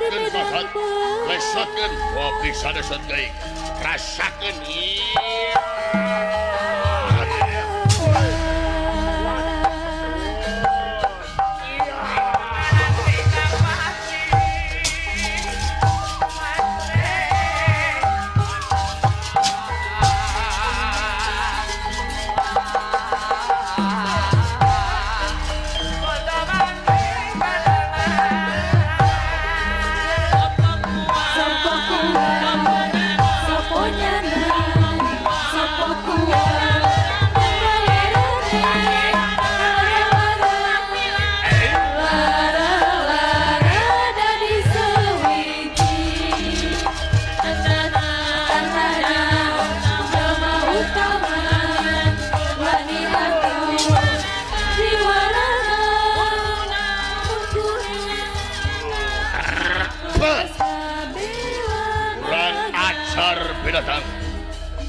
Lesotkeun pasat. Lesotkeun kopi sadesot deui. Rasakeun ieu.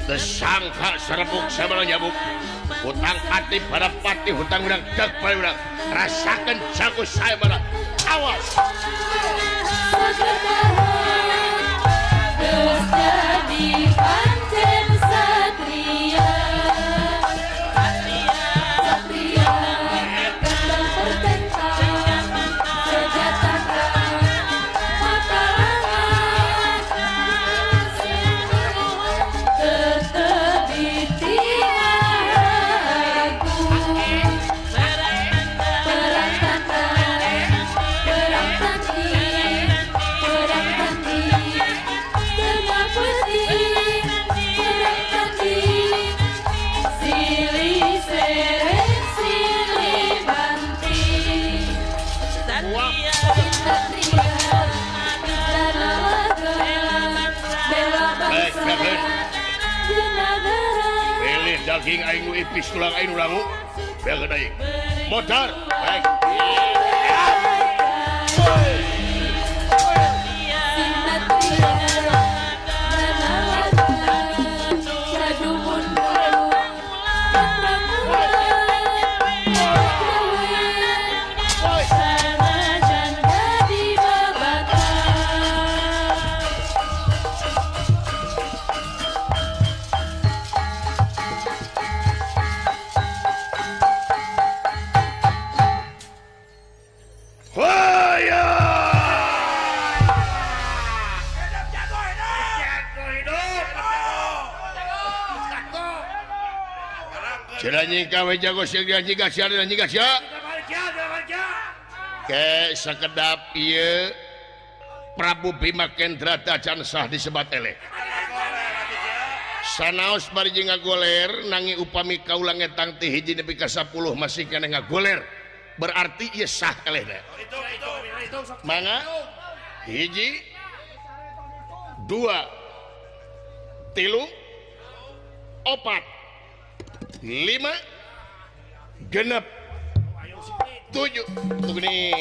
Tersangka serbuk sama nyabuk hutang pati pada pati hutang urang dek pada urang rasakan jago saya mana awas daging aing nu ipis tulang aing nu langu beak deui modar baik. Ke sekedap ieu Prabu Bima Kendra tacan sah disebat eleh. Sanaos bari jeung ngagoler nangi upami kaula ngetang ti hiji nepi ka 10 masih keneh ngagoler. Berarti ieu sah elehna. Mangga hiji dua tilu opat lima genep tujuh begini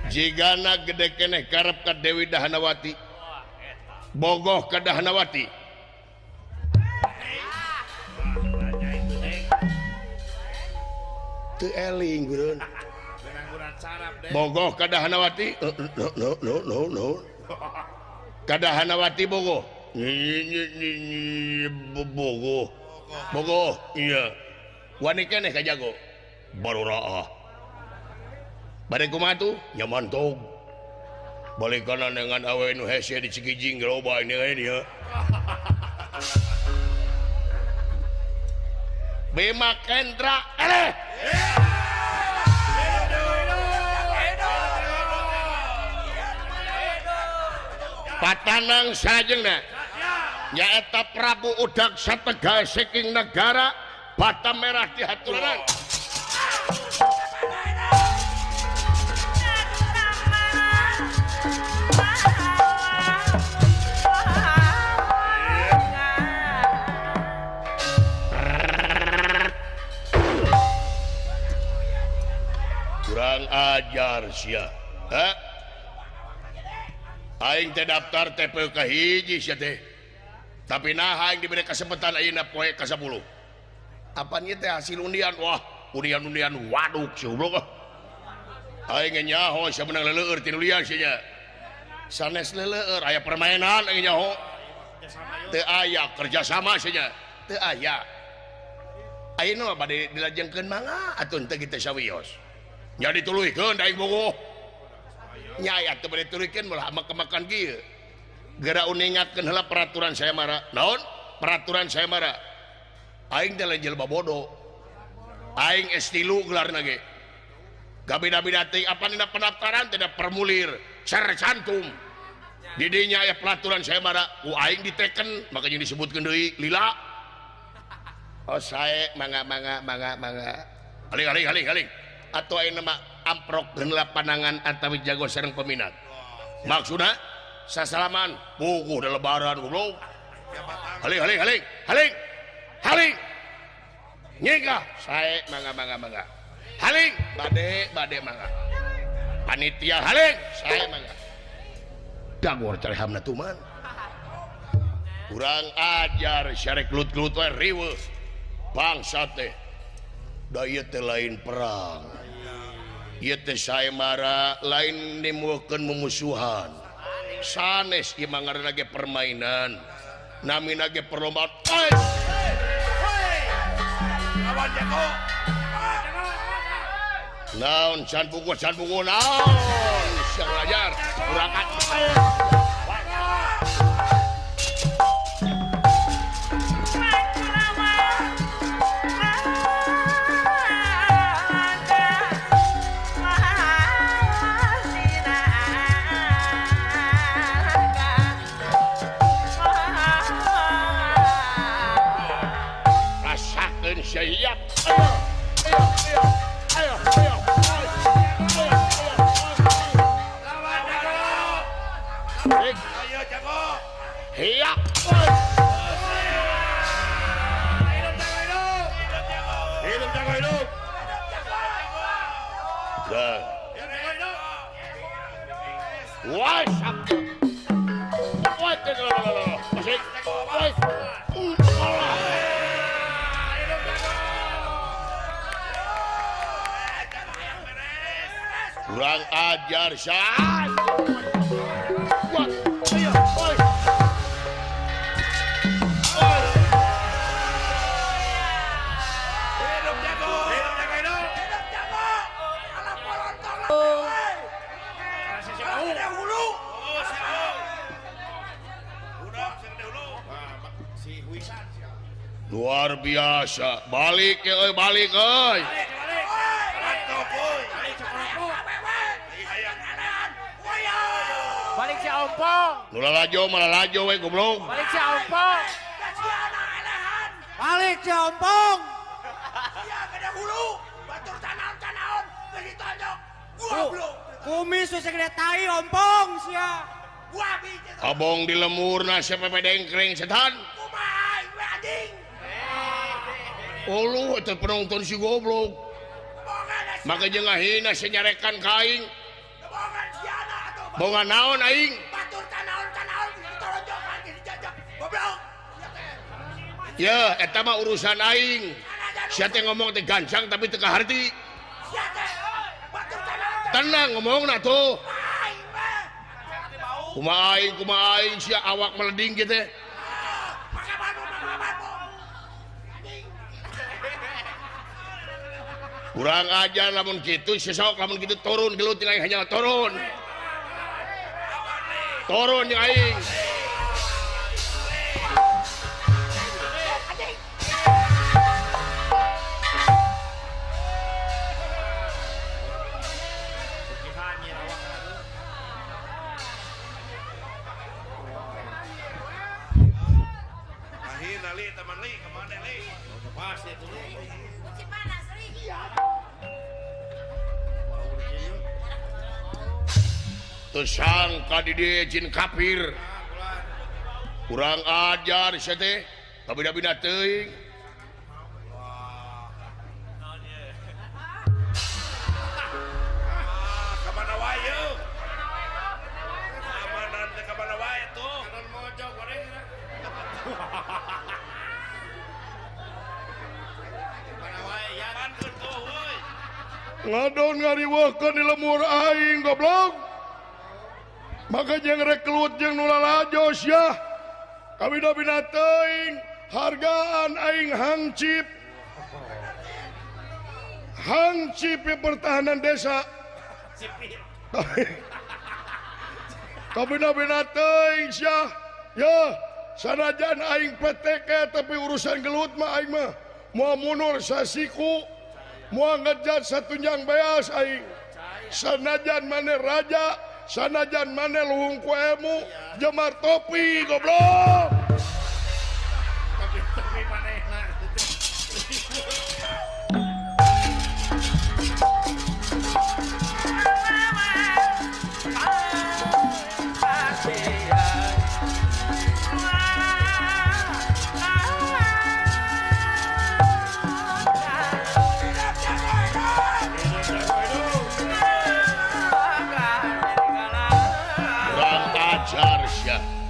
jigana gede keneh karep ka Dewi Dahanawati bogoh ka Dahanawati teu eling geureun bogoh ka Dahanawati no no no no ka Dahanawati bogoh bogoh bogoh iya wani keneh ka jago baroraah bade kumaha tuh nyaman tog balik kanan dengan awe nu hese di Cikijing loba ini dia Bima Kendra eleh patanang salajengna nyaeta Prabu Udak Sategal saking negara Bata Merah di Haturanan. Kurang ajar sia. Ha? Aing teh daftar TPU ka hiji sia teh. Tapi nah aing diberi kesempatan ayeuna poe ka 10. Apaan ieu teh hasil undian? Wah, undian-undian waduk si goblok. Aing nyaho sia menang leleueur ti nu lian sia nya. Sanes leleueur aya permainan aing nyaho. Teu aya kerjasama sia nya. Teu aya. Ayeuna mah bade dilajengkeun mangga atuh teu kitu sawios. Nya dituluykeun da aing bogoh. Nya aya teu bade dituluykeun molah makan-makan kieu. Geura uningakeun heula peraturan saya mara. Naon? Peraturan saya mara. Aing teh lain jelema bodoh. Aing S3 gelarna ge. Gabida-bida teuing apa dina pendaftaran tidak formulir sercantum. Di dinya aya peraturan saya mara ku aing diteken makanya disebutkeun deui lila. Oh sae mangga mangga mangga mangga. Aling aling aling aling. Atuh ayeuna mah amprok heula panangan atawi jago sareng peminat. Maksudna sasalaman puguh da lebaran goblok. Aling aling aling aling. Haling. Nyingkah sae mangga mangga mangga. Haling bade bade mangga. Panitia haling sae mangga. Dagor carehamna tuman. Kurang ajar syarek gelut-gelut we riweuh. Bangsa teh. Da ieu teh lain perang. Ieu teh sae mara lain nimbulkeun mumusuhan. Sanes ieu mah ngaranna ge permainan. Namina ge perlombaan. Lawan jago. Naon can pugu naon siang ajar kurang rasakeun siap. Ayo ayo ayo ayo. Ayo jago. Hiap. Hidup jago hidup. Hidup jago hidup. Dah. Wah, wah, masih. Kurang ajar sah. Luar biasa. Balik ya euy, balik euy. Balik si ompong. Nu lalajo mah lalajo we goblok. Balik si ompong. Balik si ompong. Sia gede hulu, batur tanaon-tanaon geus ditonjok. Goblok. Kumis we segede tai ompong sia. Abong di lemurna sia pepedengkreng setan. Kumaha we anjing. Uluh eta penonton si goblok. Maka jeung ngahina sia nyarekan ka aing. Bongan naon aing? Batur tanaon-tanaon ditonjok anjing dijajak. Goblok. Ya, eta mah urusan aing. Sia teh ngomong teh gancang tapi teu kaharti. Sia teh batur tanaon. Tenang ngomongna tuh. Kumaha aing sia awak meleding kieu teh. Kurang ajar lamun kitu sesok lamun kitu turun gelut jeung aing hanya turun. Turun jeung aing. Tersangka di dieu jin kafir. Kurang ajar sia teh, kabina-bina teuing. Ka mana wae yeuh? Keamanan teh ka mana wae tuh? Kanan mojok goreng. Ngadon ngariweuhkeun di lemur aing goblok. Maka jeung rek kelut jeung nu lalajo sia. Kabina-bina teuing hargaan aing hangcip. Hangcip pertahanan desa. Kabina-bina teuing sia. Ya, sanajan aing PTK tapi urusan gelut mah aing mah moal mundur sasiku, moal ngejat satunjang beas aing. Sanajan maneh raja, sanajan maneh luhung ku ilmu, jemar topi goblok.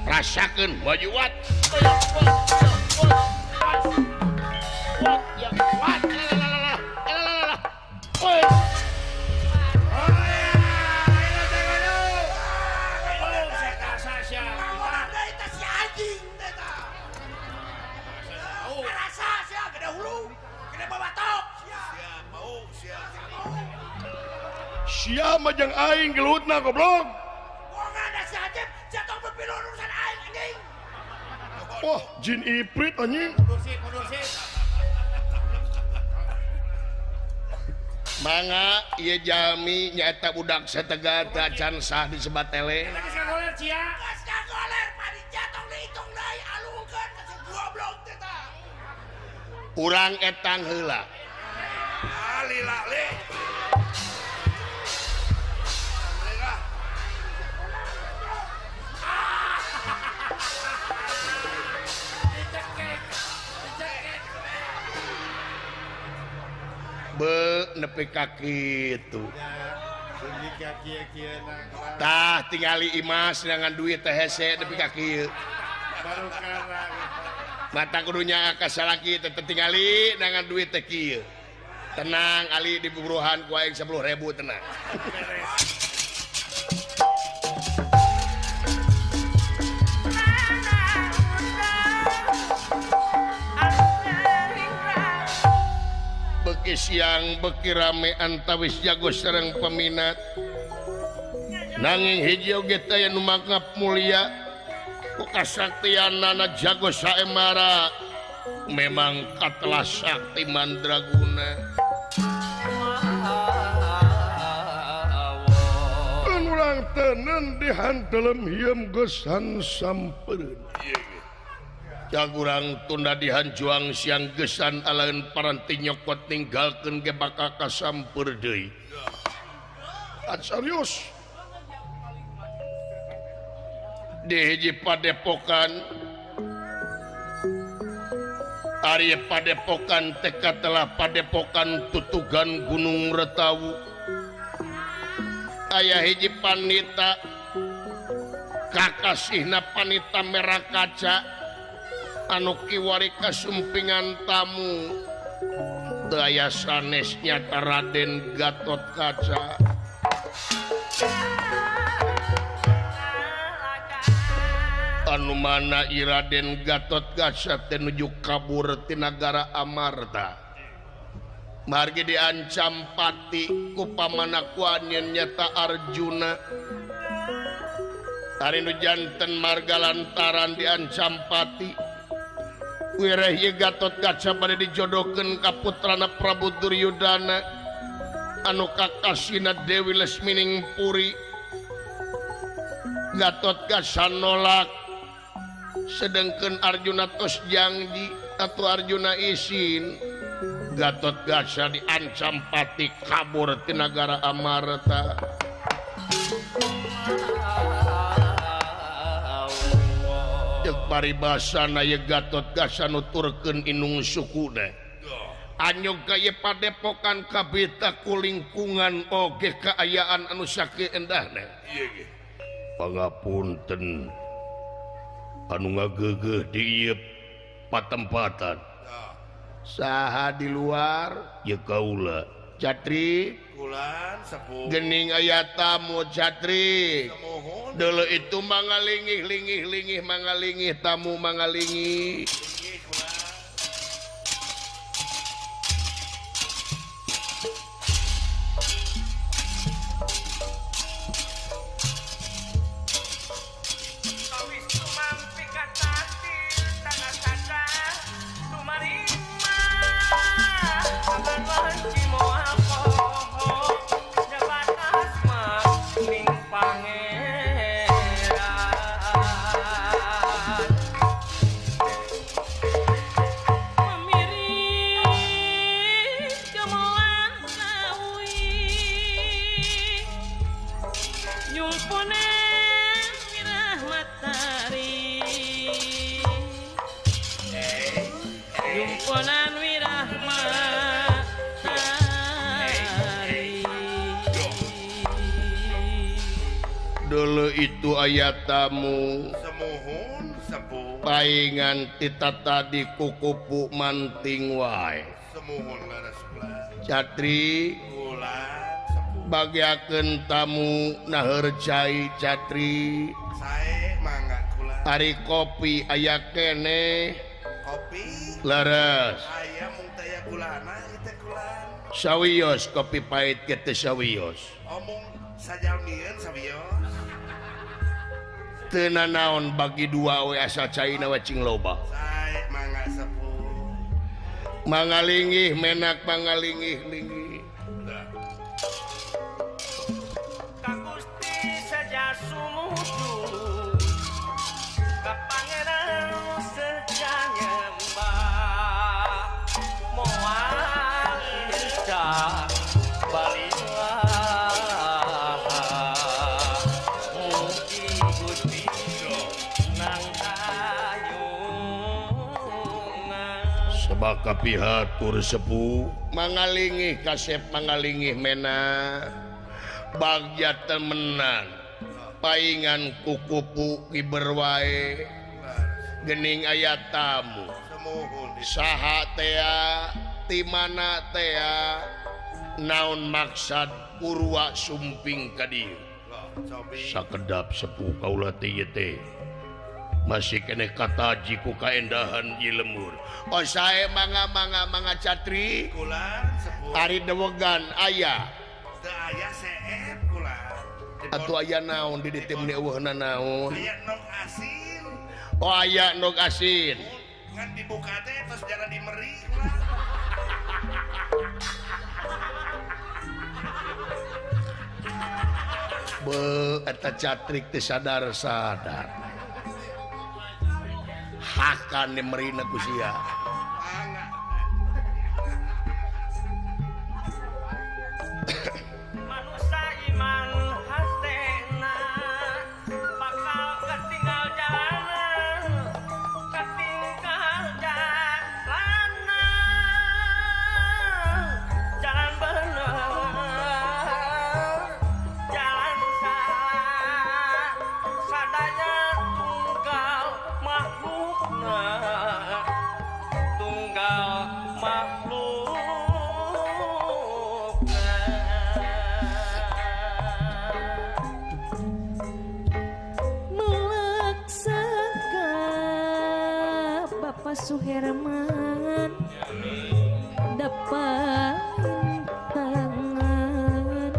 Rasakeun baju wat. Wat ya wat. Lalalala. Oi. Sia mah jeung aing gelutna goblok. Wah, jin iprit anjing. Mangga ieu jalmi nyaeta budak sategal teu acan sah disebat tele. Geus kagoler sia. Geus kagoler padi jatong dihitung deui alungkeun ka si goblok teh tah. Urang etang heula. Ah lila le. Be nepi ka kitu. Tah tingali Imas dengan duit teh hese nepi ka kieu. Mata kudunya ka salaki teh tingali dengan duit teh kieu. Tenang Ali di buruhan ku aing 10.000 tenang. Beki siang beki rame antawis jago sareng peminat. Nanging hiji oge teh anu mangkap mulia ku kasaktianana jago saemara memang katelah sakti mandraguna. Urang teuneun dihantelem hieum geus sampereun. Urang tunda dihanjuang siang gesan alaeun paranti nyokot ninggalkeun ge bakal kasampeur deui. Serius. Di hiji padepokan ari padepokan teh katelah padepokan tutugan Gunung Retawu. Aya hiji panita kakasihna panita merah kaca anu kiwari kasumpingan tamu daya sanes nyata Raden Gatot Kaca. Anu mana i Raden Gatot Kaca teh nuju kabur ti nagara Amarta. Margi diancam pati ku pamana ku anjeun nyata Arjuna. Ari nu janten marga lantaran diancam pati wireh ieu Gatot Kaca bade dijodohkeun ka putrana Prabu Duryudana anu kakasihna Dewi Lesmining Puri. Gatot Kaca nolak sedengkeun Arjuna tos janji atuh Arjuna isin. Gatot Kaca diancam pati kabur ti nagara Amarta. Paribasana ye Gatot Kaca nuturkeun inung sukuna. Anyog ka ieu padepokan kabita ku lingkungan oge kaayaan anu sakieu endahna. Pangapunten anu ngageugeuh di ieu patempatan. Saha di luar? Ye kaula. Catri kulan sepuh gening aya tamu Catri dulu itu mangalingih lingih lingih mangalingih tamu mangalingih. Dulu itu ayat tamu semuhun sepuh paingan tita tadi kukupu manting wae semuhun laras Catri kulan sepuh bagiakeun tamu naheur cai Catri sae mangga kulan ari kopi aya keneh kopi leres aya mung taya gulana ieu teh kulan sawios kopi pahit ge teu sawios omong sajalmieun sawios teu nanaon bagi dua we asal caina we cing loba sae mangga sepuh mangalingih menak mangalingih lingih ka Gusti saja sumuju ka Pangeran seja nyembah moal irca bali sebab kapihatur sepuh mangalingih kasep mangalingih mena bagja temenan paingan kukupu kiber wae gening aya tamu saha tea ti mana tea naon maksad purwa sumping ka dieu sakedap sepuh kaula teh teh masih kene kataji ku kaendahan ieu lemur. Oh sae mangga mangga mangga Catri kulan sepuh ari dewegan aya teu aya seep kulan atuh aya naon di dieu teh meuni eueuhna naon aya nog asin. Oh aya nog asin ngan dibuka teh tos jara dimeri kulan be eta Catrik teh sadar-sadar hakan dimerina ku sia. Manusa iman hatena bakal ketinggal jalanan ketinggal jalanan jalan bener jalan salah sadaya tunggal makhlukna tunggal makhlukna melaksaka Bapak Suherman dapat tangan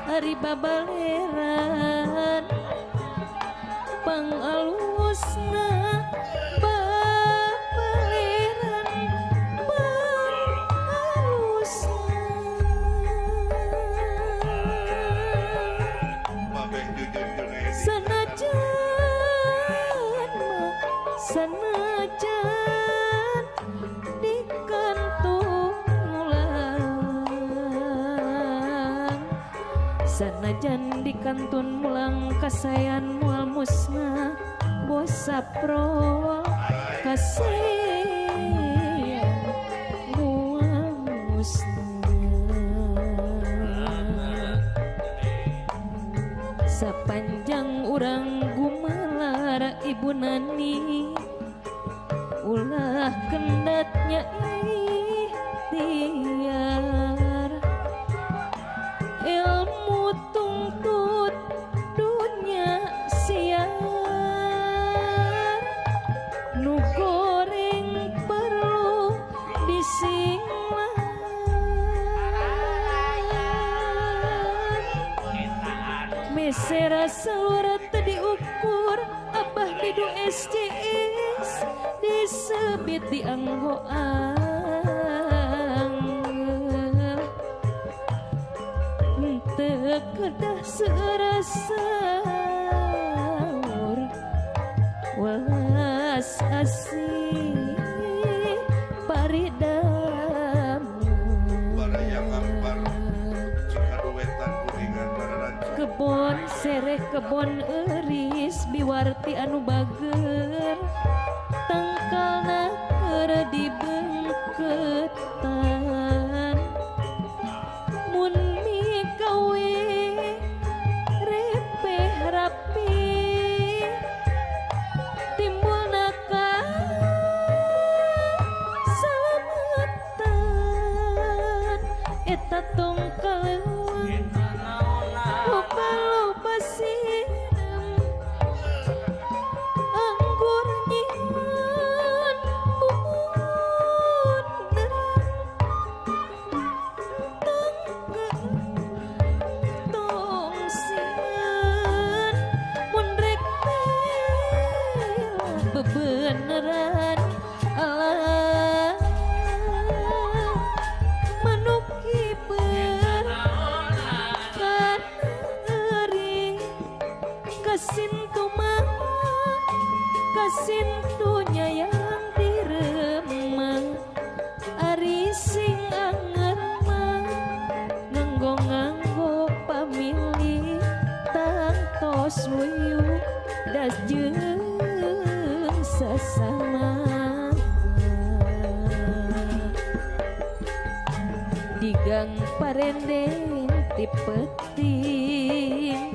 ari babaleran pangalusna babaleran pangalusna sanajan sanajan dikantung mulang sanajan dikantun mulang kasayan mual musnah bosapro kasayan mual musnah sapanjang urang gumalar ibu nani ulah kendatnya ikhtiar. Edu SJS disebut dianggo angel teu kedah seueur welas asih paridamu kebon sereh kebon euris biwarti anu bager tangkalna keur dibengketan mun mikawe repeh rapi timbulna kasalamatan eta tongkal loba-loba sireum anggur nyieun bumunderan tong sieun mun rek bebeneran alah manuk hiber kana kasintu mah kasintunya yang diremang ari sing anger mah nganggo-nganggo pamilih tangtos wuyuh das jeung sasama di gang Parendeng ti peuting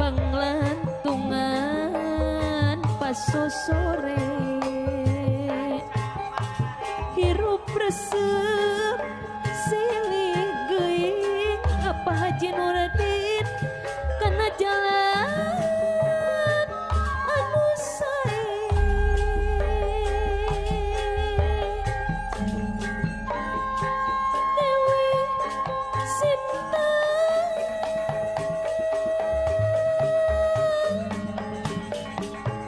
panglantungan pasosore hirup resep silih geuing apa Haji Nuradin kana jalan anu sae Dewi Sinta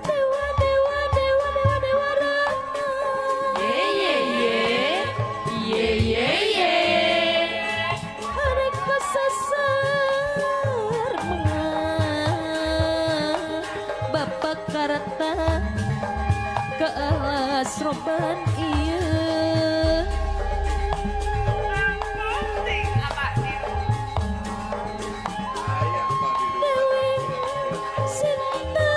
Dewa Dewa Dewa Dewa Dewa Rama Ye ye ye ye ye ye arek kasasar mengah Bapak Karta ke alas roban ieu Dewi Sinta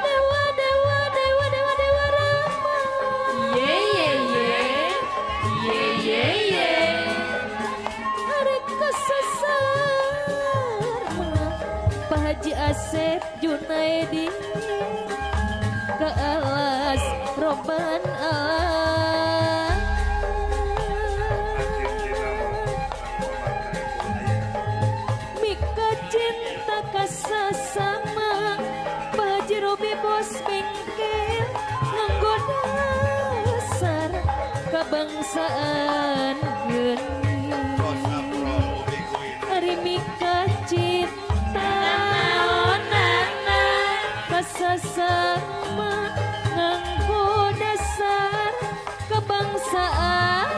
Dewa Dewa Dewa Dewa Dewa Rama ye ye ye ye ye ye arek kasasar mah Pak Haji Asep Junaidi ke alas roban Allah Mika cinta kasasama Pak Haji Robi bos bengkel nganggo dasar kebangsaan geuning Ari mika cinta kasasama nganggo dasar kebangsaan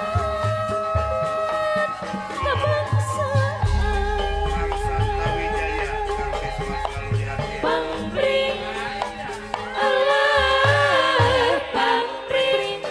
kebangsaan pangpring Allah pangpring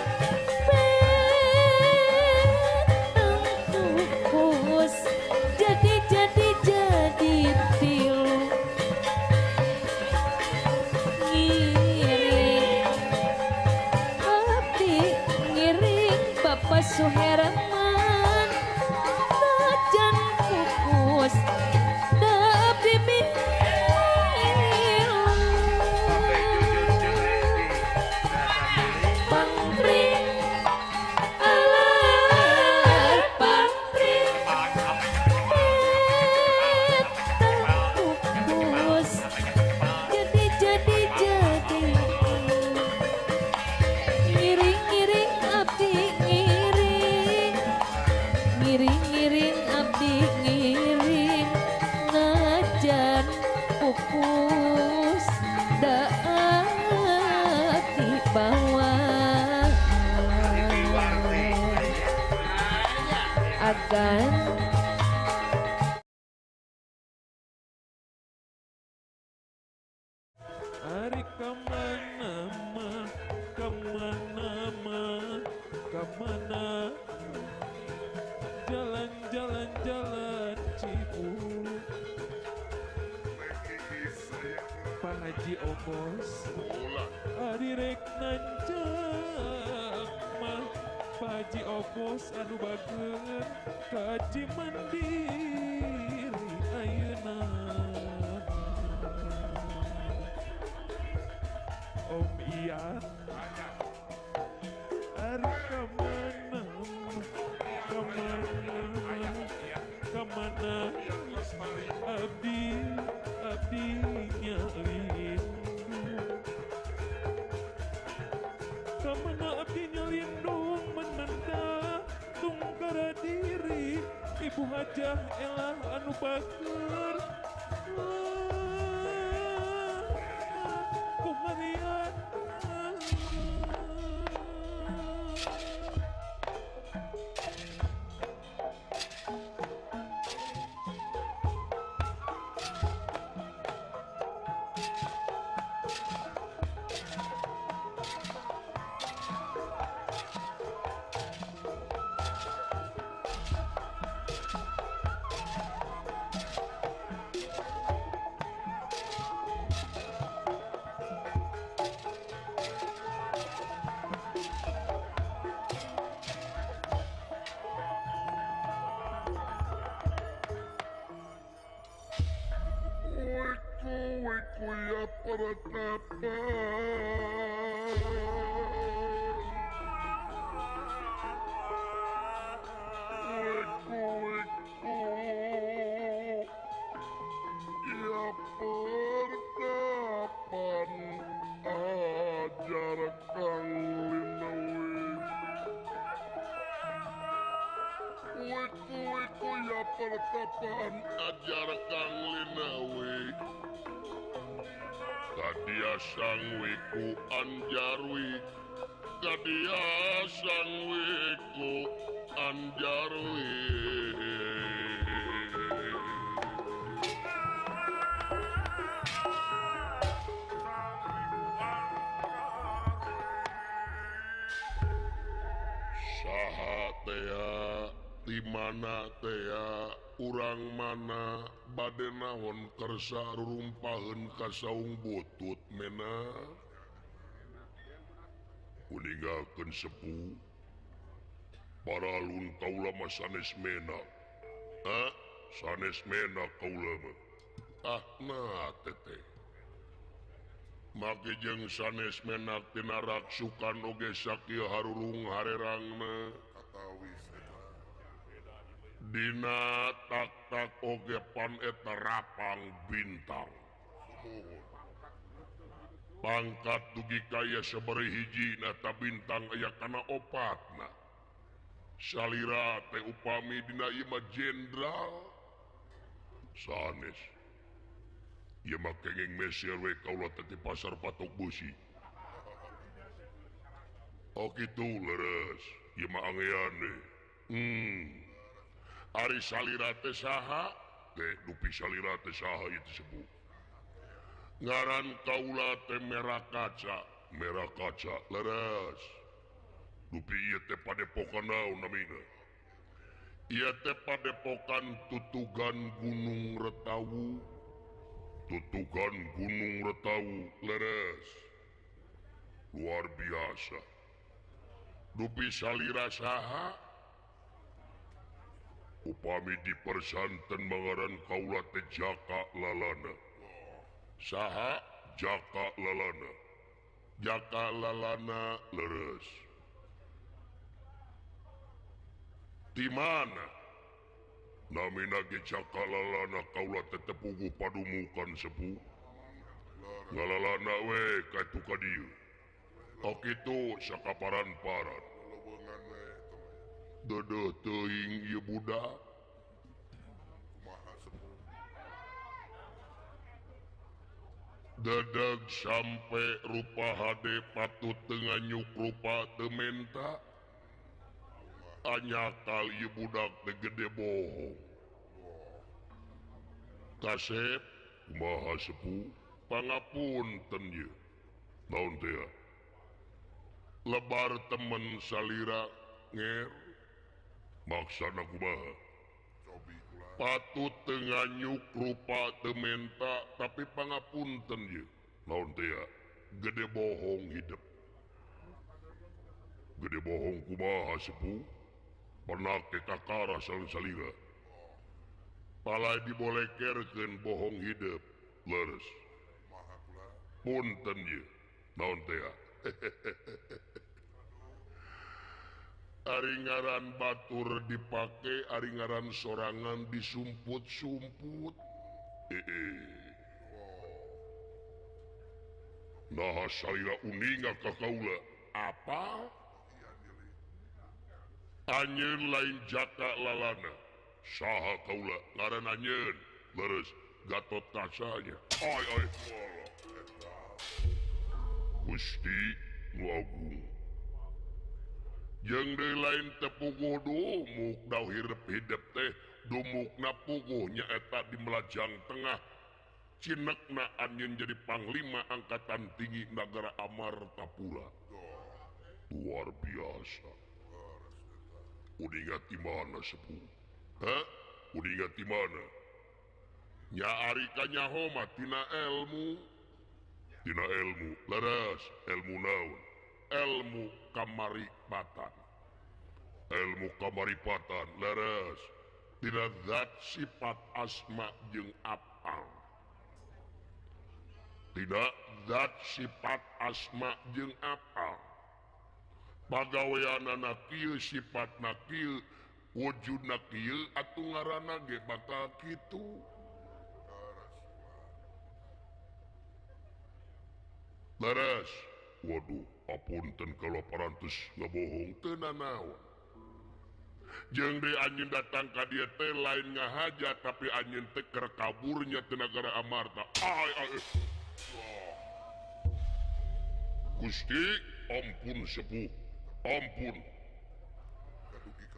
Kamana mah, kamana mah, kamana jalan jalan jalan Cibulu. Pak Haji Obos ari rek nancak mah, Pak Haji Obos anu bager kaji mandiri ayeuna. Om Ian ari kamana kamana kamana abdi abdi nyalindung, kamana abdi nyalindung menenda tunggara diri Ibu Hajah Elah anu bager kumarian. Ajar Kang Linawi kadia sangwiku anjarwi, kadia sangwiku anjarwi. Saha tea di mana tea urang mana bade naon kersa rumpaheun ka saung butut mena uninggakeun sepuh paralun kaula mah sanes mena, ha sanes mena kaula mah ah na teteh make jeung sanes menak tina raksukan oge sakieu harurung harerangna dina tak-tak oge pan eta rapang bintang pangkat dugi kaya sabari hiji na bintang aya kana opatna salira teh upami dina ieu mah jenderal sanes ieu mah kenging meser we kaula teh di pasar patok beusi. Oh kitu leres ieu mah angean we. Ari salira teh saha? Teh dupi salira teh saha ieu disebut. Ngaran kaula teh merah kaca leres. Dupi ieu teh padepokan naon namina? Ieu teh padepokan Tutugan Gunung Retawu. Tutugan Gunung Retawu leres. Luar biasa. Dupi salira saha? Upami dipersanten mangaran kaula teh Jaka Lalana. Saha? Jaka Lalana. Jaka Lalana leres. Di mana? Namina ge Jaka Lalana kaula teh tepuguh padumukan sepuh. Ngalalana we kaitu ka dieu. Oh kitu sakaparan-paran. Dedeh teuing ieu budak. Dedeg sampe rupa hade patut teu nganyuk rupa teu menta. Anyakal ieu budak teh gede bohong. Kasep kumaha sepuh pangapunten ieu. Naon teh lebar temen salira nger maksana kumaha patut teu nganyuk rupa teu menta tapi pangapunten ye naon teh gede bohong hidup gede bohong kumaha sepuh pernah ke kakara salira palai dibolekerkeun bohong hidup leres punten ye naon teh ari ngaran batur dipake ari ngaran sorangan disumput-sumput nah salira uninga ka kaula apa anjeun lain jaka lalana saha kaula ngaran anjeun leres Gatot Kacanya ay ay Gusti nu agung jeung deui lain teu puguh dumuk dau hirep hidep teh dumukna puguh nyaeta di Melajang Tengah cinekna anjeun jadi panglima angkatan tinggi nagara Amartapura luar biasa uninga ti mana sepuh ha uninga ti mana nya ari kanyaho mah tina ilmu leres ilmu naon ilmu kamaripatan leres tina zat sifat asma jeung apal tidak zat sifat asma jeung apal pagaweanana kieu sifatna kieu wujudna kieu atuh ngaranna ge bakal kitu leres waduh apunten kalau parantos ngabohong teu nanaon jeung deui anjeun datang ka dieu teh lain ngahaja tapi anjeun teh keur kaburnya teu nagara Amarta ay ay Gusti ampun sepuh ampun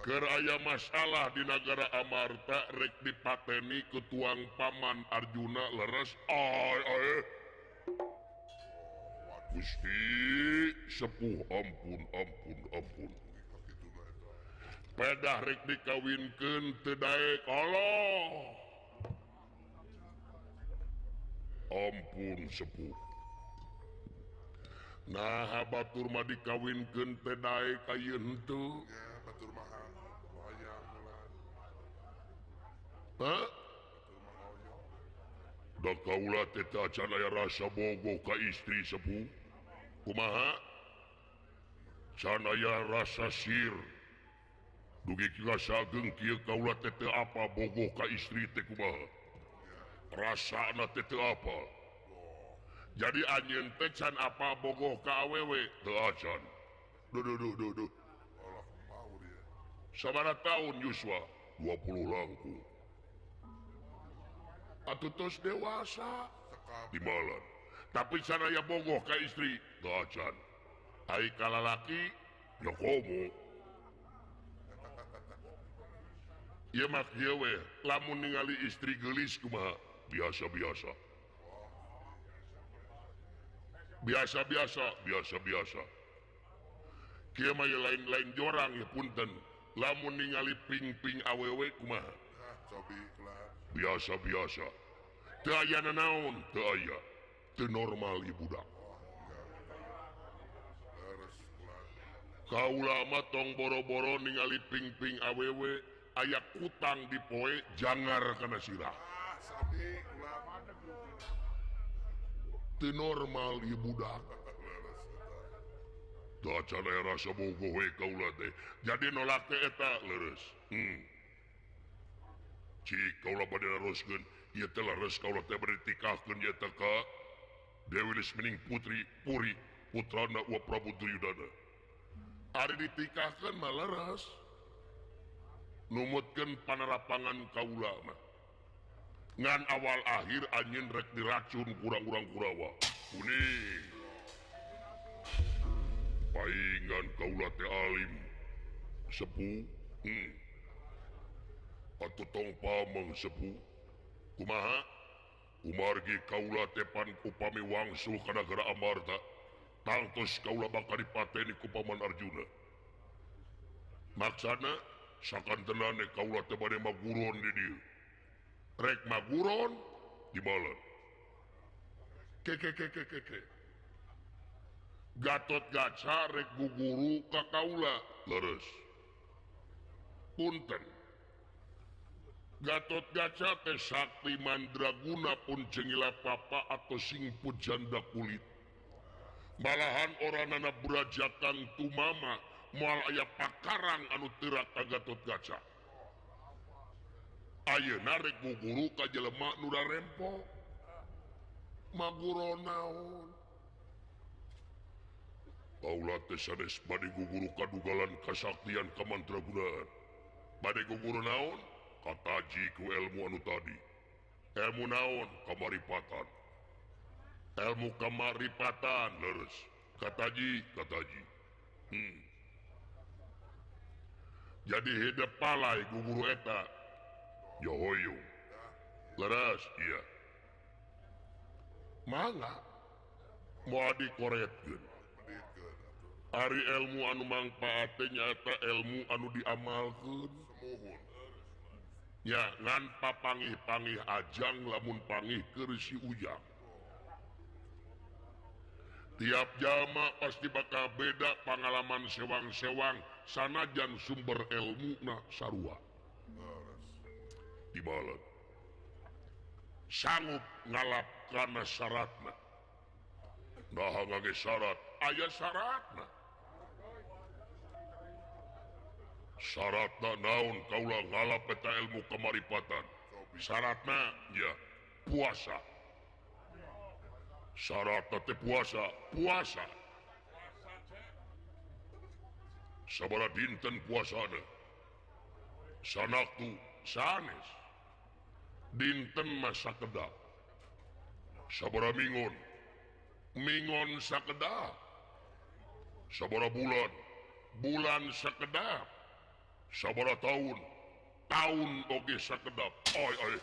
keur aya masalah di nagara Amarta rek dipateni ku tuang paman Arjuna leres ay ay Gusti sepuh ampun ampun ampun pedah rek dikawinkeun teu daek Allah ampun sepuh nah batur mah dikawinkeun teu daek ayeuna henteu batur mah hoyong hah da kaula teh teu acan aya rasa bogoh ka istri sepuh kumaha can aya rasa sir dugi ka sageung kieu kaula teh teu apa bogoh ka istri teh kumaha rasana teh teu apa jadi anjeun teh can apa bogoh ka awewe teu acan duh duh duh duh duh sabaraha taun Yuswa 20 langkung atuh tos dewasa timalan tapi can aya bogoh ka istri teu acan ai ka lalaki nya komo ieu mah kieu we lamun ningali istri geulis kumaha biasa-biasa biasa-biasa biasa-biasa kieu mah lain-lain jorang ya punten lamun ningali ping-ping awewe kumaha biasa-biasa teu aya nanaon teu aya teu normal ieu budak kaula mah tong boro-boro ningali ping-ping awewe aya kutang di poe jangar kana sirah teu normal ieu budak teu acan aya rasa bogoh we kaula teh jadi nolak teh eta leres cik kaula bade naroskeun ieu teh leres kaula teh bade ditikahkeun ieu teh ka Dewi Lesmening Putri Puri putrana Wa Prabu Duryudana ari ditikahkeun mah leres numutkeun panarapangan kaula mah ngan awal akhir anjeun rek diracun kurang-urang Kurawa kuning paingan kaula teh alim sepuh atuh tong pameng sepuh kumaha kumargi kaula teh pan upami wangsul ka nagara Amarta Tangtos kaula bakal dipateni ku Paman Arjuna. Maksana sakantenane kaula teh bade maguron di dieu. Rek maguron di malam. Ke ke ke ke ke. Gatot Gaca rek guguru ka kaula leres. Punten. Gatot Gaca teh sakti mandraguna pun jengila papa atau sing pujanda kulit. Malahan oranana brajakang tumama moal aya pakarang anu teurak ka Gatot Gaca. Ayeuna rek guguru ka jelema nu rarempo. Maguro naon? Kaula teh sanes bade guguru kadugalan kasaktian kamantragunaan. Bade guguru naon? Kataji ku ilmu anu tadi. Ilmu naon? Kamaripatan. Ilmu kamaripatan leres. Kataji, kataji. Jadi hidep palai guguru eta. Ya hoyong. Leres, iya. Mangga moal dikoretkeun. Ari ilmu anu mangpaat teh nyaeta ilmu anu diamalkeun. Ya ngan papangih-pangih ajang lamun pangih keur si ujang. Tiap jalma pasti bakal beda pangalaman sewang-sewang sanajan sumber ilmuna sarua. Di malam sanggup ngalap kana syaratna. Nah ngage syarat, aya syaratna. Syaratna naon kaula ngalap eta ilmu kamaripatan? Syaratna ya puasa. Syaratna teh puasa, puasa. Sabaraha dinten puasana? Sanaktu sanes. Dinten mah sakedap. Sabaraha mingon? Mingon sakedap. Sabaraha bulan? Bulan sakedap. Sabaraha tahun? Tahun oge sakedap. Oi oi.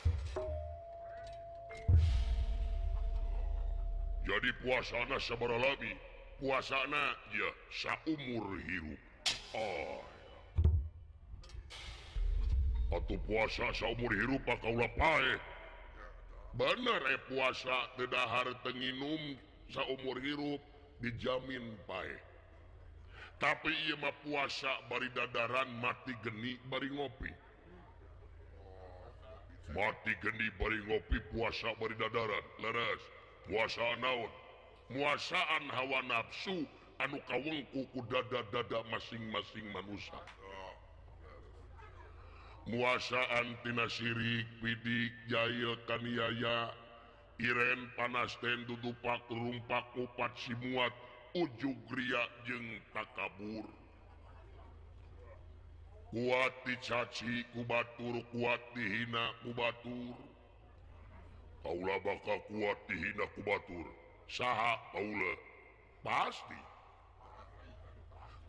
Jadi puasana sabaraha lami? Puasana ya saumur hirup. Oh. Atuh puasa saumur hirup mah kaula paeh. Bener puasa teu dahar teu nginum saumur hirup dijamin paeh. Tapi ieu mah puasa bari dadaran mati geni bari ngopi. Mati geni bari ngopi puasa bari dadaran. Leres. Puasa naon? Muasaan hawa nafsu anu kawengku ku dada-dada masing-masing manusia. Muasaan tina sirik, pidik, jail, kaniaya, iren, panasten, dudupak, rumpak, upat, simuat, ujug ria jeung takabur. Kuat dicaci ku batur, kuat dihina ku batur. Kaula bakal kuat dihina ku batur. Saha kaula? Pasti.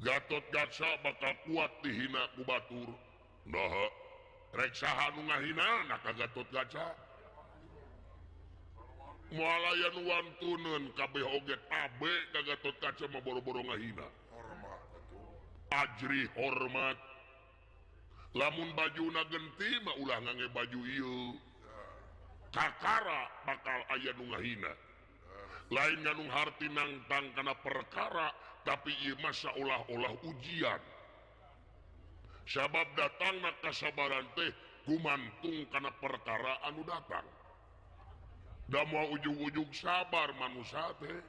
Gatot Gaca bakal kuat dihina ku batur. Nah, rek saha nu ngahina na ka Gatot Gaca? Moal aya nu wantuneun kabeh oge tabe ka Gatot Kaca mah boro-boro ngahina. Ajri hormat. Lamun bajuna genti mah ulah ngangge baju ieu. Kakara bakal aya nu ngahina. Lain nganu harti nangtang kana perkara, tapi ieu mah saolah-olah ujian. Sabab datangna kasabaran teh gumantung kana perkara anu datang. Da moal ujug-ujug sabar manusia teh.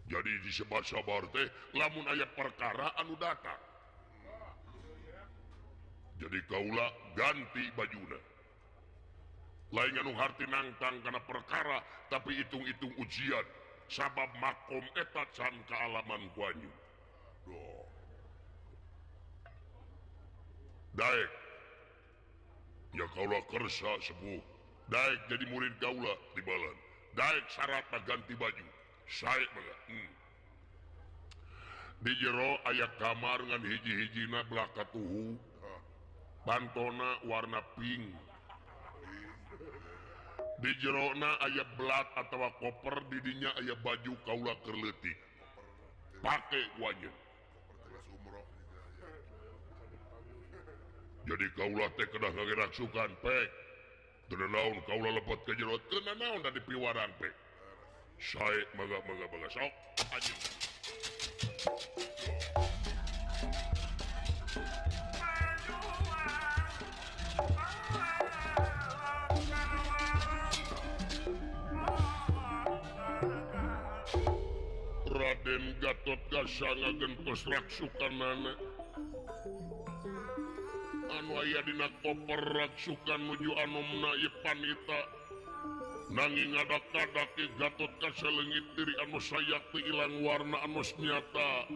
Jadi disebut sabar teh lamun aya perkara anu datang. Jadi kaula ganti bajuna. Lain anu harti nangtang kana perkara, tapi hitung-hitung ujian. Sabab makom eta can kaalaman ku anjeun. Daek. Ya kaula kersa sepuh. Daek jadi murid kaula di balan. Daek syaratna ganti baju. Sae mangga. Di jero aya kamar ngan hiji-hijina belah katuhu. Pantona warna pink. Di jerona aya belat atawa koper didinya aya baju kaula keur leutik. Pake ku anjeun. Jadi kaula teh kedah ngageraksukan pek. Teu naon kaula lepot ke jero teu naon da dipiwarang pek. Sae mangga mangga mangga sok anjeun. Raden Gatot Kaca ngagentos raksukanana anu aya dina koper raksukan nuju anomna ieu panita nanging ngadak-kadak Gatot Kaca leungit diri anu sayakti ilang warna anu nyata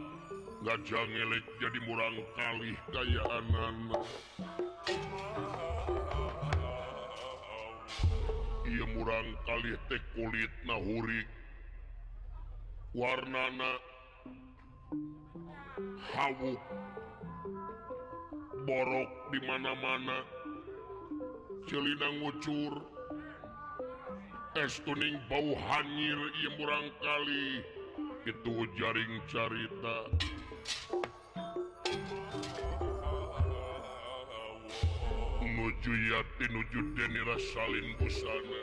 ngajangelek jadi murang kalih kayaanana. Ieu murang kalih teh kulitna hurik warnana hawuk borok di mana-mana celina ngucur es tuning bau hanyir ieu murang kali itu jaring carita. Nuju yati nuju denira salin busana.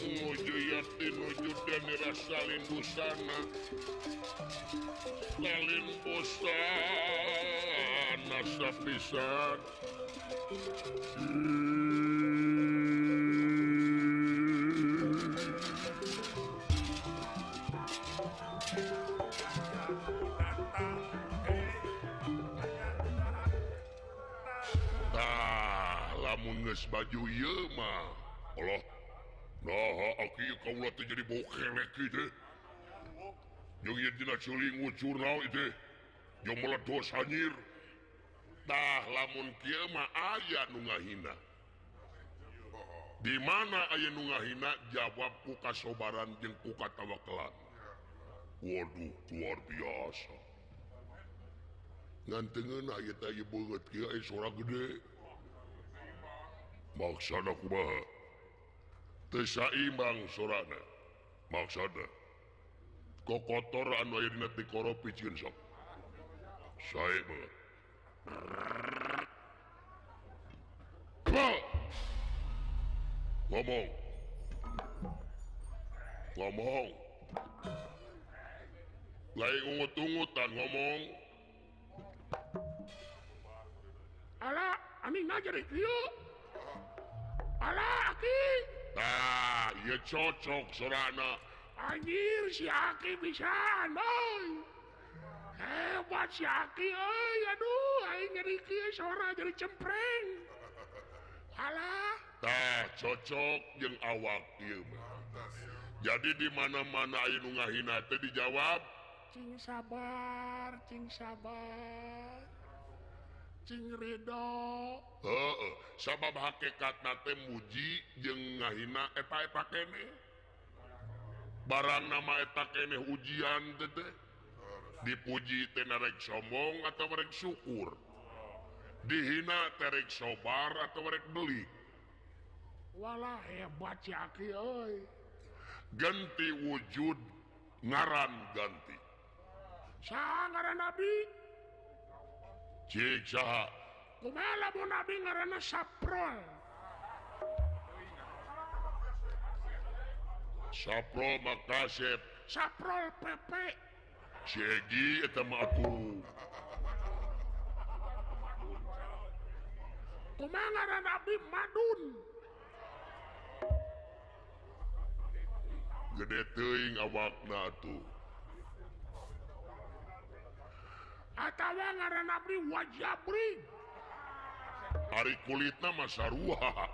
Nuju yati nuju denira salin busana. Salin busana sapisan. Lamun geus baju ieu mah Allah naha aki kaula teh jadi bau kelek ieu teh jeung ieu dina ceuling ngucur naon ieu teh jeung meledos hanyir. Tah lamun kieu mah aya nu ngahina. Di mana aya nu ngahina jawab ku kasobaran jeung ku katawakelan. Waduh luar biasa ngan teu ngeunah ieu teh ieu beungeut kieu aya sora gede. Maksana kumaha? Teu saimbang sorana. Maksana kokotor anu aya dina tikoro picieun sok. Sae banget. Ngomong. Ngomong. Lain ungut-ungutan ngomong. Ala, aningna jadi kieu. Alah aki. Tah, ieu cocok sorana. Anjir si Aki bisaan euy. Hebat si Aki euy, aduh aing jadi kieu sora jadi cempreng. Alah, tah cocok jeung awak ieu mah. Jadi di mana-mana aya nu ngahina teh dijawab, cing sabar, cing sabar. Cing ridho. Heeh, sabab hakikatna teh muji jeung ngahina eta-eta keneh. Barang nama eta keneh ujian teh teh. Dipuji teh rek sombong atau rek syukur. Dihina teh rek sobar atau rek beli. Walah hebat si Aki euy. Ganti wujud ngaran ganti. Saha ngaran Nabi? Cik saha? Kumaha lamun Nabi ngaranna Saprol? Saprol mah kasep. Saprol PP. Si Egi eta mah atuh. Kumaha ngaran Nabi Madun? Gede teuing awakna atuh. Atawa ngaran abdi Wajabri. Ari kulitna mah sarua.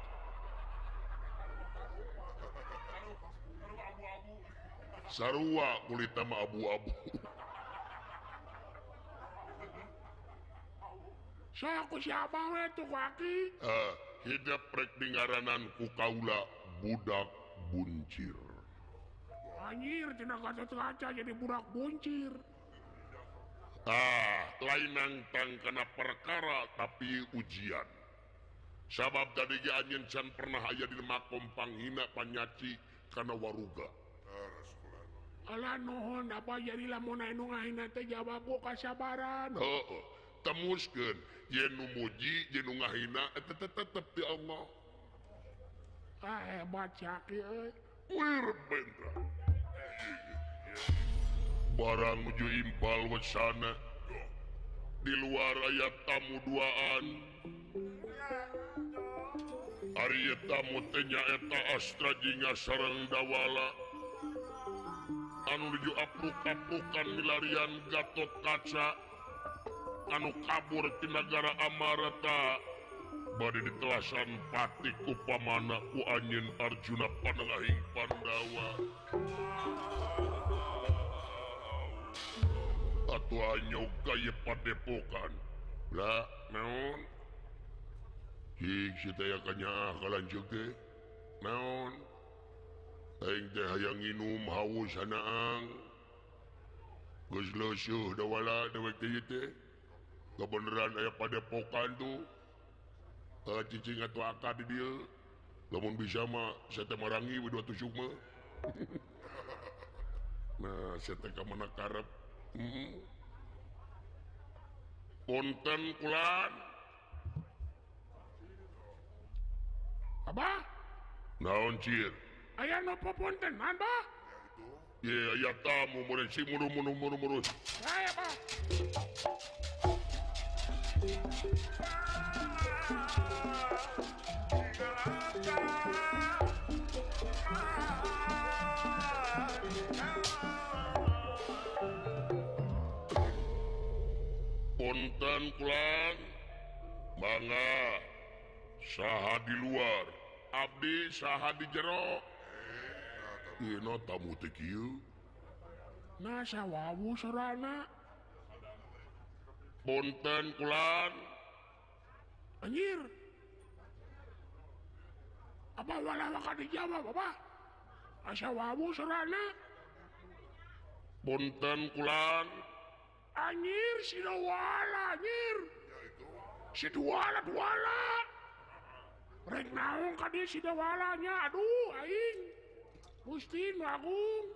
Sarua kulitna mah abu-abu. Sok ku si abah we tuh ku aki. Hidup rek dingaranan ku kaula budak buncir. Anjir tina Gatot Kaca jadi budak buncir. Ah, lain nangtang kana perkara tapi ujian. Sabab tadi ge anjeun can pernah aya di makom panghina panyaci kana waruga. Alah nuhun apa jadi lamun anu ngahina teh jawab ku kasabaran. Heeh, temuskeun yen nu muji jeung nu ngahina eta tetep ti Allah. Ah hebat caki euy. Wir bentra. Barang menuju impal wesana di luar aya tamu duaan. Ari tamu teh nyaeta Astra Jingga sareng Dawala anu nuju apruk-aprukan milarian Gatot Kaca anu kabur ti nagara Amarta bade ditelasan pati ku pamana ku anjeun Arjuna panengahing Pandawa. Atuh anyog ka ieu padepokan. Lah naon? Hik si teh kanyaah ka lanceuk teh. Naon? Aing teh hayang nginum haus hanaang. Geus leuseureuh Dawala dewek teh ieu teh. Kabeneran aya padepokan tuh. Cicing atuh akad di dieu. Lamun bisa mah saya teh marangi we dua tusuk mah. Nah, saya teh ka mana karep. Punten kulan. Abah? Naon cir? Aya nopo puntenan, Bah? Ye, aya tamu meureun si muru-muru. Aya, Bah. Punten kulan. Mangga saha di luar, abdi saha di jero. Ieu tamu teh kieu. Nah sawawu sorana. Punten kulan. Anjir. Apa wala waka dijawab apa? Asa wawu sorana. Punten kulan. Anjir si dawala anjir. Si duala duala. Rek naon ka dieu si dawalanya aduh aing. Gusti nu agung.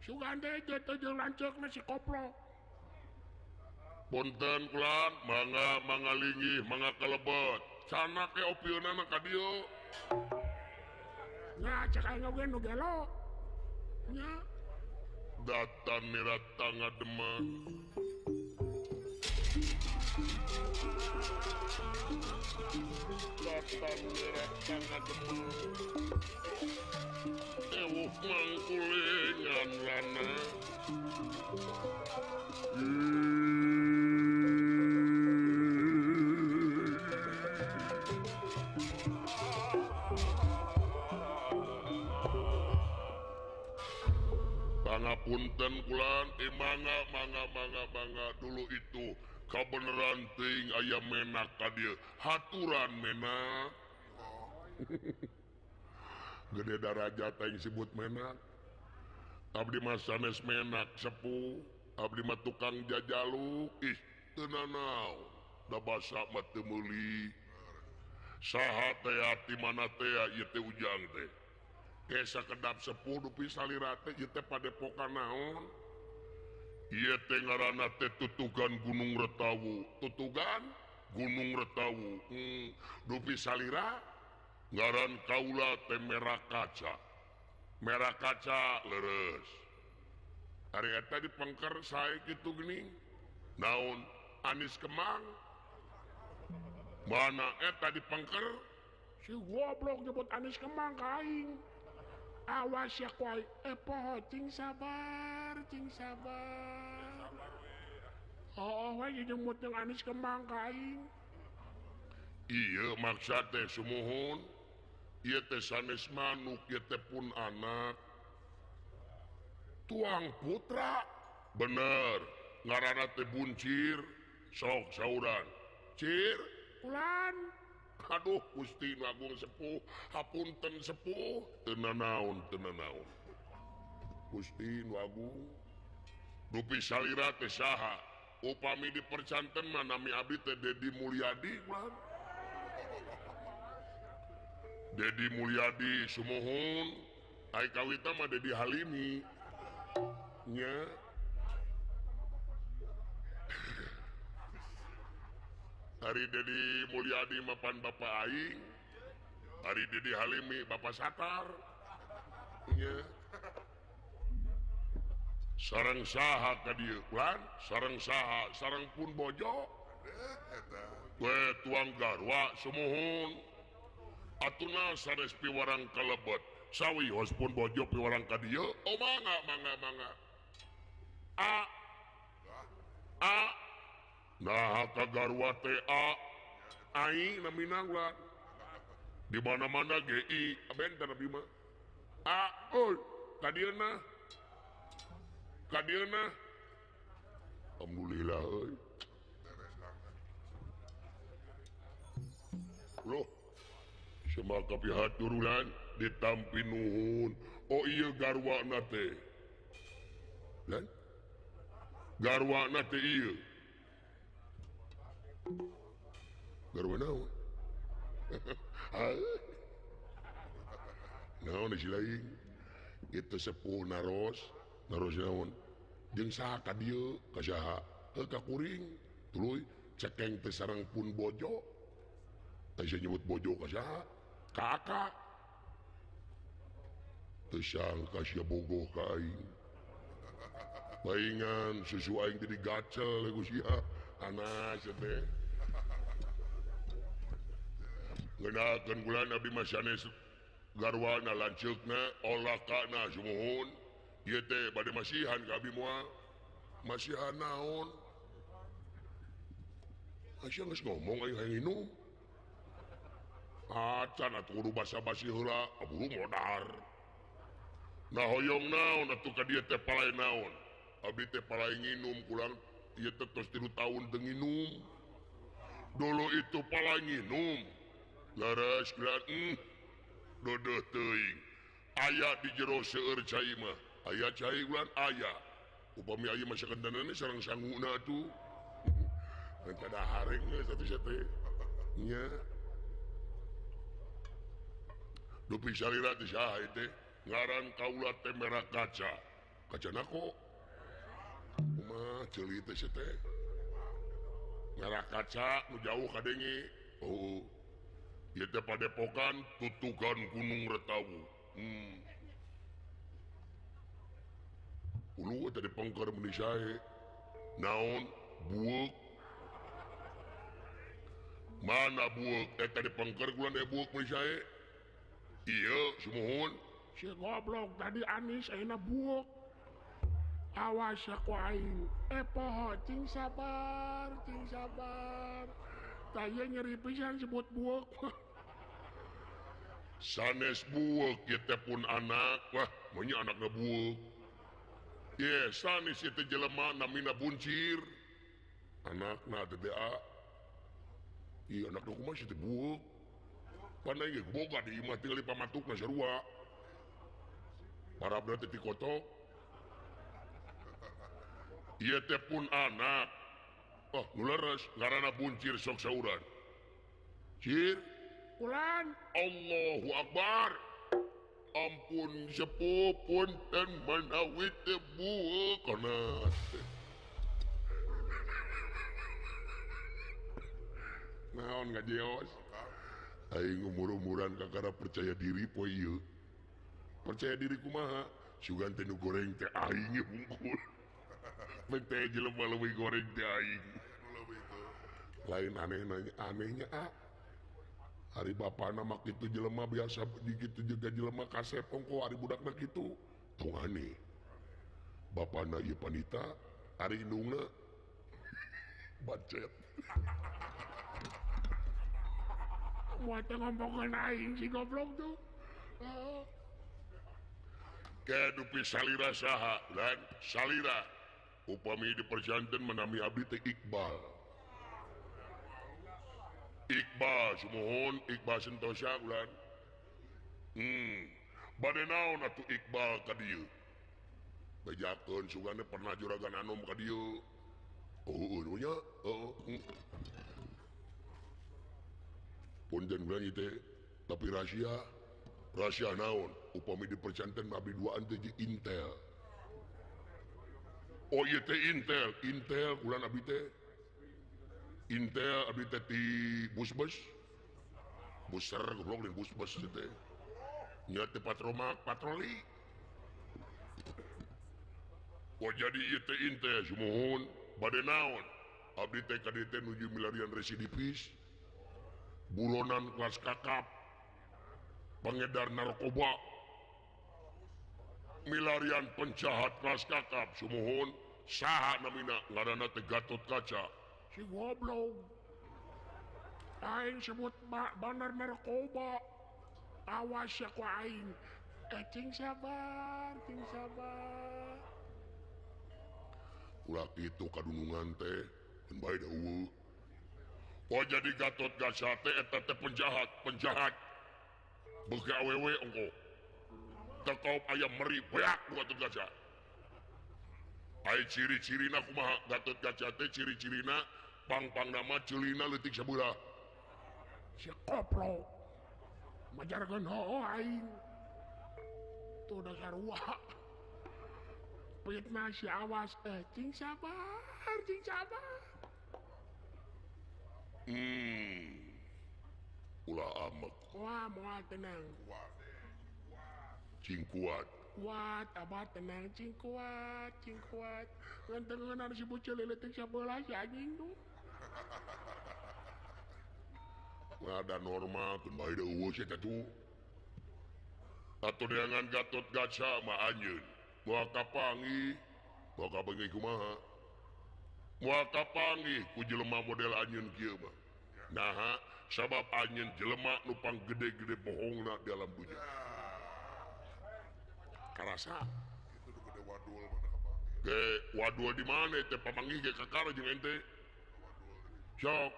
Sugan teh jeung lanceukna si koplo. Punten kulan, mangga mangga linggih, mangga kalebet. Sana ke opieunana ka dieu. Nya cek aing oge nu gelo. Nya datan mirata ngademan. Datan mirata ngademan. Ewuh mangkulingan lana. Pangapunten kulan, mangga mangga mangga mangga dulu itu kabeneran ting aya menak ka dieu, haturan menak. Gede darajat aing sebut menak. Abdi mah sanes menak sepuh, abdi mah tukang jajaluk, ih teu nanaon, da basa mah teu meuli. Saha teh ti mana teh ieu teh ujang teh. Kesa kedap sepuh dupi salira teh ieu teh padepokan naon? Ieu teh ngaranna teh tutugan Gunung Retawu. Tutugan Gunung Retawu. Dupi salira ngaran kaula teh Merah Kaca. Merah Kaca leres. Ari eta dipengker sae kitu geuning. Naon? Anis Kemang. Mana eta dipengker? Si goblok nyebut Anis Kemang ka aing. Awas ya kuai, poho cing sabar, cing sabar. Oh, we nyebut jeung Anis Kemang ka aing. Ieu maksa teh sumuhun. Ieu teh sanes manuk, ieu teh pun anak. Tuang putra. Bener, ngaranna teh buncir, sok sauran. Cir, kulan. Aduh Gusti nu Agung sepuh, hapunten sepuh, teu nanaon, teu nanaon. Gusti nu agung. Dupi salira teh saha? Upami dipercanten mah nami abdi teh Dedi Mulyadi ulah. Dedi Mulyadi sumuhun. Ai kawita mah Dedi Halimi. Nya. Ari Dedi Mulyadi mapan bapa aing. Ari Dedi Halimi bapa Satar. Nya. Sareng saha ka dieu ulan, sareng saha, sareng pun bojo. We tuang garwa sumuhun. Atuna sanes piwarang kalebet. Sawios pun bojo piwarang ka dieu. Oh mangga mangga mangga. A A nah ka garwa teh A aing namina ulan. Di mana-mana GI benten abdi mah. A euy ka dieu nah. Ka dieu nah. Alhamdulillah euy. Loh, semaka pihaturulan ditampi nuhun. Oh iya garwana teh. Lan? Garwana teh ieu. Garwa naon? Naon si lain? Itu sepuh naros, naros naon? Jeung saha ka dieu, ka saha? Heuh ka kuring. Tuluy cekeng teh sareng pun bojo. Teh nyebut bojo ka saha? Ka aka. Teu sangka sia bogoh ka aing. Paingan susu aing jadi gacel ku sia. Anas teh. Ngenakeun kula abdi mah sanes garwana lanceukna olakana sumuhun. Ieu teh bade masihan ka abdi moal. Masihan naon? Sia geus ngomong aing hayang nginum. Acan atuh kudu basa-basi heula, aburu modar. Nah hoyong naon atuh ka dieu teh palai naon? Abdi teh palai nginum kulang ieu teh tos 3 tahun teu nginum. Dulu itu palai nginum. Leres geus dodeh teuing. Aya di jero seueur cai mah. Aya cai ulan aya. Upami aya mah sakendanana sareng sanguna atuh. Teu haring geus atuh sia teh. Nya. Dupi salira teh saha ieu teh? Ngaran kaula teh merah kaca. Kaca nako. Kumaha ceuli teh sia teh? Merah kaca nu jauh kadenge. Oh. Ieu teh padepokan tutugan Gunung Retawu. Ulu teh dipengker meuni sae. Naon? Bueuk. Mana bueuk? Eta dipengker kula aya bueuk meuni sae. Ieu sumuhun. Si goblok tadi anis ayeuna bueuk. Awas ku aing. Poho cing sabar, cing sabar. Tah ieu nyeri pisan sebut bueuk. Sanes bueuk ieu teh pun anak. Wah, meunya anakna bueuk. Ye, sanes ieu teh jelema namina Buncir. Anakna teh a. Ieu anakna kumaha sih teh bueuk. Pan aing ge boga di imah tinggal di pamatukna sarua. Parabna teh tikotok. Ieu teh pun anak. Oh, nu leres ngaranna Buncir sok sauran. Cir, ulan. Allahu Akbar. Ampun sepuh punten manawi teh bueuk kana. Naon ngajeos? Aing umur-umuran kakara percaya diri poe ieu. Percaya diri kumaha? Sugan teh nu goreng teh aing hungkul. Pek teh jelema leuwih goreng teh aing. Lain aneh anehnya ah. Hari bapana mah kitu jelema biasa dikitu juga jelema kasep ongko ari budakna kitu. Tong aneh. Bapana ieu panita, ari indungna bacet. Buat ngomongkeun aing si goblok tuh. Kedupi salira saha dan salira. Upami diperjanten menami abdi teh Iqbal. Iqbal sumuhun, Iqbal Sentosa ulan. Bade naon atuh Iqbal ka dieu? Bejakeun sugane pernah juragan anom ka dieu. Oh, nya. Heeh. Punten ulah teh, tapi rahasia. Rahasia naon? Upami dipercanten abdi duaan teh jeung Intel. Oh ieu teh Intel, Intel ulah abdi teh. Intel abdi teh ti bus-bus. Buser goblok lain bus-bus teh. Nya teh patromak patroli. Oh jadi ieu teh Intel sumuhun bade naon? Abdi teh ka dieu teh nuju milarian residivis. Buronan kelas kakap. Pengedar narkoba. Milarian penjahat kelas kakap sumuhun saha namina ngaranna teh Gatot Kaca. Si goblok. Aing sebut bandar narkoba. Awas ya ku aing. Cing sabar, cing sabar. Ulah kitu kadunungan teh, keun bae da eueuh. Oh jadi Gatot Kaca teh eta teh penjahat, penjahat. Beuki awewe ongko. Teu kaop aya meri beak ku Gatot Kaca. Ai ciri-cirina kumaha Gatot Kaca teh ciri-cirina pang-pangna mah ceulina leutik sabelah. Si koplok. Majarkeun hooh aing. Tuh dasar sarua. Fitnah si awas cing sabar, cing sabar. Ulah amek. Wah, moal tenang. Cing kuat. Kuat, abah tenang, cing kuat, cing kuat. Ngantengeun si bocil leutik sabelah si anjing tuh. Ada normal keun bae da eueuh sia teh tuh. Atuh neangan Gatot Kaca mah anjeun. Moal kapanggih, moal kapanggih kumaha? Moal kapanggih ku jelema model anjeun kieu mah. Naha, sabab anjeun jelema nu panggede-gede bohongna di alam dunya. Karasa. Itu nu gede wadul mana kapanggih. Ge wadul di mana teh pamanggih ge kakara jeung ente. Sok.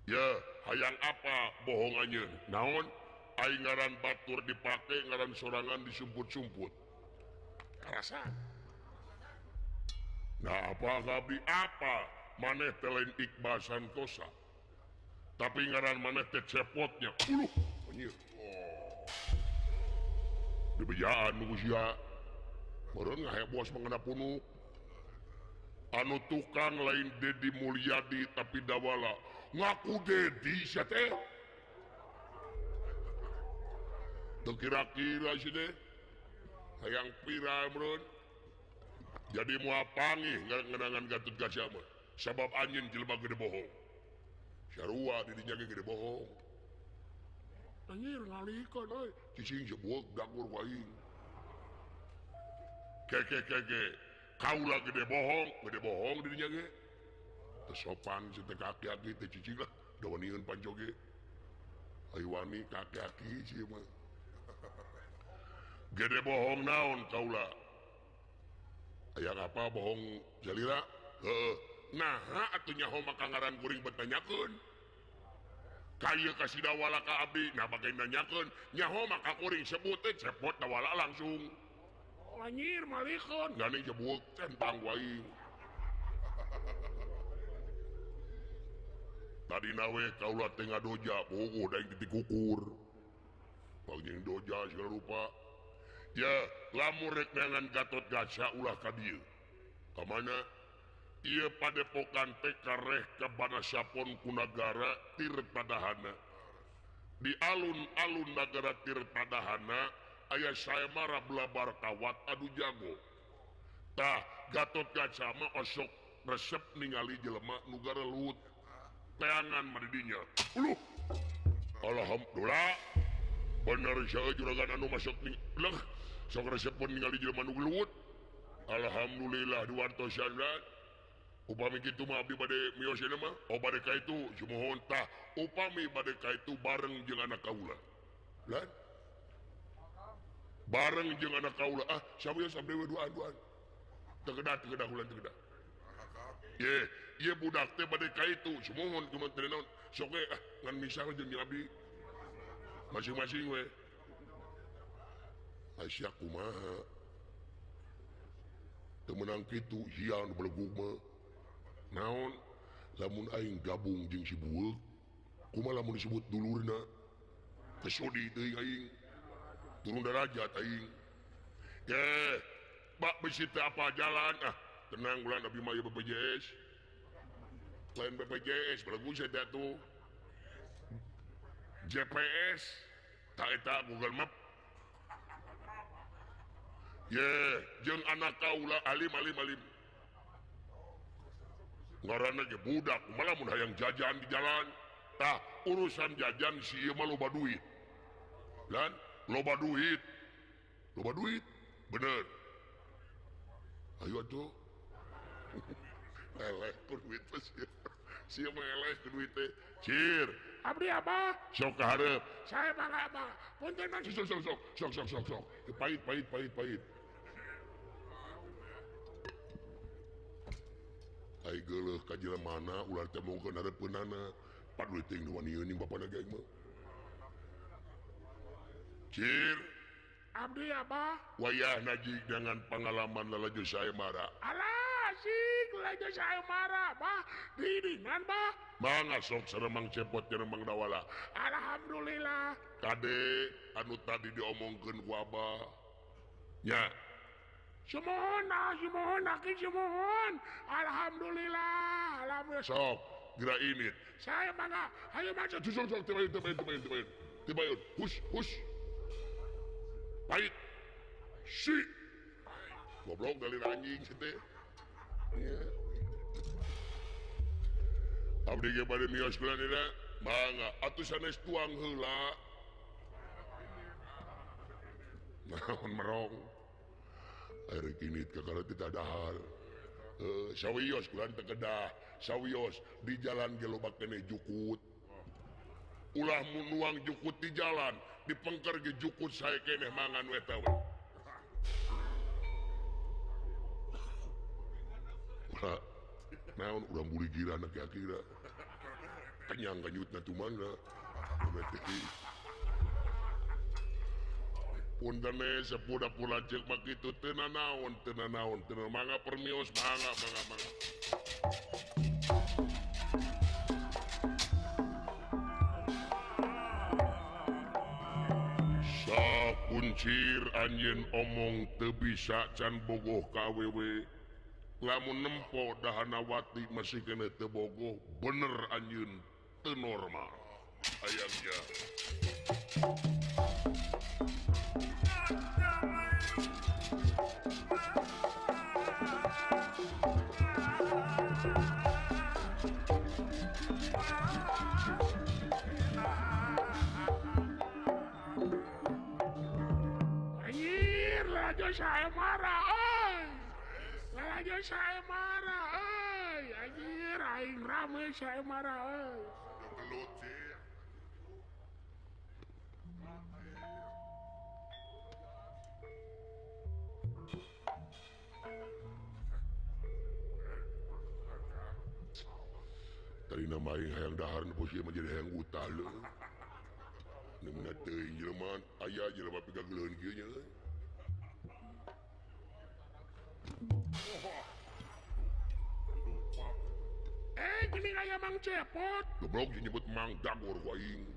Ya, hayang apa bohong anjeun? Naon? Aing ngaran batur dipake, ngaran sorangan disumput-sumput. Karasa. Nah, apa abdi apa? Maneh teh lain Iqbal Santosa. Tapi ngaran maneh teh cepotnya. Uluh, anjir. Oh. Dibejaan nu sia. Meureun ngahebos mangena punuk. Anu tukang lain Dedi Mulyadi tapi dawala. Ngaku Dedi sia teh. Teu kira-kira sih deh. Hayang pira meureun. Jadi moal panggih ngenangan Gatot Kaca mah. Sabab anjeun jelema gede bohong. Sarua di dinya ge gede bohong. Anjir ngalikeun euy. Cicing sebuah dagur waing. Keke keke. Kaula gede bohong di dinya ge. Teu sopan si teh kaki-aki teh cicing lah. Da waniun panco ge. Ayo wani kaki-aki sih mah. Gede bohong naon kaula. Hayang apa bohong jalira? Heeh. Naha atuh nyaho maka ngaran kuring bet nanyakeun. Ka ieu ka si dawala ka abdi, nah bage nanyakeun, nyaho maka kuring sebut teh cepot dawala langsung. Anjir malikeun. Gandeng jebuk centang wae. Tadina we kaula teh ngadoja, bogoh da aing tikukur. Pangjing doja segala rupa. Ya, lamun rek neangan Gatot Kaca ulah ka dieu. Ka mana? Ieu padepokan teh kareh ka Banasapon ku nagara Tirtadahana. Di alun-alun nagara Tirtadahana aya saemara belabar kawat adu jago. Tah, Gatot Kaca mah osok resep ningali jelema nu garelut. Teangan mah di dinya. Uluh. Alhamdulillah. Bener sia juragan anu masuk ning leuh. Sok resep pun ningali jelema nu gelut. Alhamdulillah diwartosan. Upami kitu mah abdi bade mios ieu mah. Oh bade ka itu sumuhun tah. Upami bade ka itu bareng jeung anak kaula. Lan? Bareng jeung anak kaula. Ah, sawios abdi we duaan-duaan. Teu kedah ulah teu kedah. Ye, ieu budak teh bade ka itu sumuhun kumaha teh naon. Sok we ah ngan misal jeung abdi. Masing-masing we. Aisyah kumaha. Teu meunang kitu hiang nu belegug mah. Naon lamun aing gabung jeung si Bueuk, kumaha lamun disebut dulurna? Kesudi teuing aing. Turun derajat aing. Ye, bak besi teh apa jalan ah. Tenang ulah abi mah ieu BPJS. Lain BPJS belegug sia teh atuh. GPS tak eta Google Map. Ye, jeung anak kaula alim alim alim. Ngaranna ge budak, kumaha mun hayang jajan di jalan. Tah, urusan jajan si ieu mah loba duit. Dan loba duit. Loba duit. Bener. Ayo atuh. Eleh ku duit teh sia. Sia mah eleh ku duit teh. Cir. Abdi abah. Sok ka hareup. Saya mangga abah. Punten Mang. Sok sok sok sok sok sok sok. Pahit pahit pahit pahit. Ai geuleuh ka jelemana ulah teh mongkeun hareupeunana. Paduit teuing nu wani euning bapana ge aing mah. Cir. Abdi abah. Wayahna jig dengan pengalaman lalajo saya marah. Alah asik lalajo saya marah bah. Didingan bah. Mangga sok sareng Cepot jeung Mang Dawala. Alhamdulillah. Kade anu tadi diomongkeun ku abah. Nya. Sumuhun ah, sumuhun aki sumuhun. Alhamdulillah. Alhamdulillah. Sok geura init. Saya mangga. Hayu maju. Sok sok tibayun tibayun tibayun tibayun. Tibayun. Hus hus. Pahit. Si. Goblok dari anjing si teh. Ya. Abdi ge bade mios kula dina. Mangga atuh sanes tuang heula. Naon merong. Air kinit kakara teu dahar. Sawios kula teu kedah. Sawios di jalan ge loba keneh jukut. Ulah nuang jukut di jalan, dipengker ge jukut sae keneh mangan we teh we. Ulah naon urang buligiran kira-kira. Kenyang kanyutna tumangga. Punten we sepuh pula ceuk mah kitu teu nanaon, teu nanaon, teu mangga permios mangga mangga mangga. Kuncir anjeun omong teu bisa can bogoh ka awewe. Lamun nempo Dahanawati masih keneh teu bogoh, bener anjeun teu normal. Ayangnya. Saya marah, oi. Lalajo saya marah, oi. Anjir, aing rame saya marah, oi. Gelut sih. Tadi nama aing hayang dahar nu posisi mah jadi hayang utah leuh. Neumna teuing jelema aya jelema pigageleuheun kieu nya. Gini aya Mang Cepot. Goblok nyebut Mang Dagor ku aing.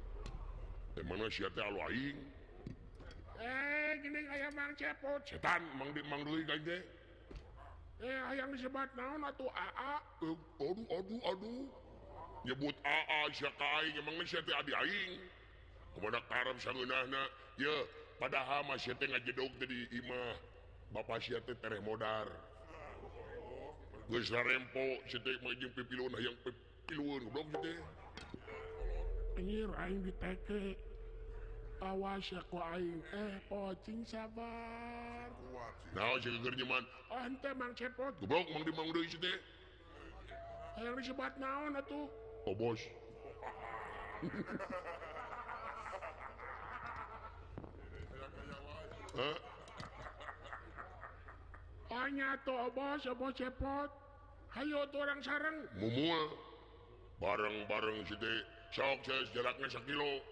Mana sia teh alo aing. Gini aya Mang Cepot. Setan Mang di Mang deui ka teh. Hayang disebat naon atuh AA? Aduh aduh aduh. Nyebut AA sia ka aing emang sia teh adi aing. Kumaha karep sangeunahna? Ye, padahal mah sia teh ngajedog teh di imah. Bapak sia teh tereh modar. Geus rarempo sia teh mah jeung pipilueun hayang pipilueun goblok sia teh. Anjir aing diteke. Awas ya ku aing. Pocing sabar. Naon sia keur nyeman? Oh henteu Mang Cepot. Goblok mang di mang deui sia teh. Hayang disebat naon atuh? Oh bos. Hah? Oh nya tuh bos, bos Cepot. Hayo tuh orang sareng. Mumul. Bareng-bareng si teh. Sok jaraknya sakilo.